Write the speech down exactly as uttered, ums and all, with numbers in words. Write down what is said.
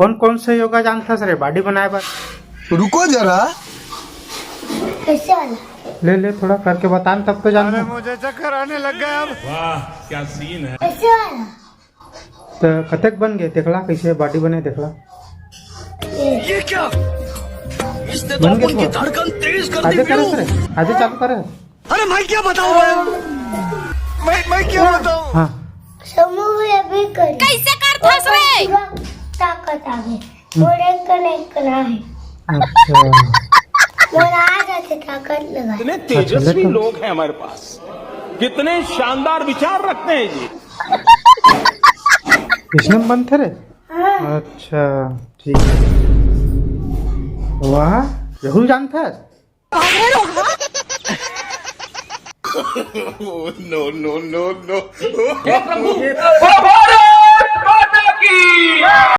कौन कौन से योगा जानथस रे बॉडी बनाए बर? रुको जरा। कैसे वाला? ले ले, थोड़ा करके बता न, तब तो जानबो। मुझे चक्कर आने लग गया अब। वाह, क्या सीन है। कैसे वाला? तो कतेक बन गए, देखला कैसे बॉडी बने, देखला। ये क्या? इसने तो बन गए अपन की तो। धड़कन तेज कर दी, आजे करे ब्रो। सर, आजे चालू करे। अरे मैं क्या बताऊं मैं? मैं, मैं क्या बताऊं? हाँ। समूह भी अभी करी। कैसे करथस रे? पूरा ताकत आ गई। मोर एक कने एक कना है। अच्छा। मोर आ जाते ताकत लगा। इतने अच्छा, तेजस्वी लेकिन लोग हैं हमारे पास, कितने शानदार विचार रखते हैं जी। इसने बनथे रे? हाँ। अच्छा, ठीक है। वाह, जरूर जानथस। No, no, no, no। हे प्रभु, हे प्रभु। भारत माता की।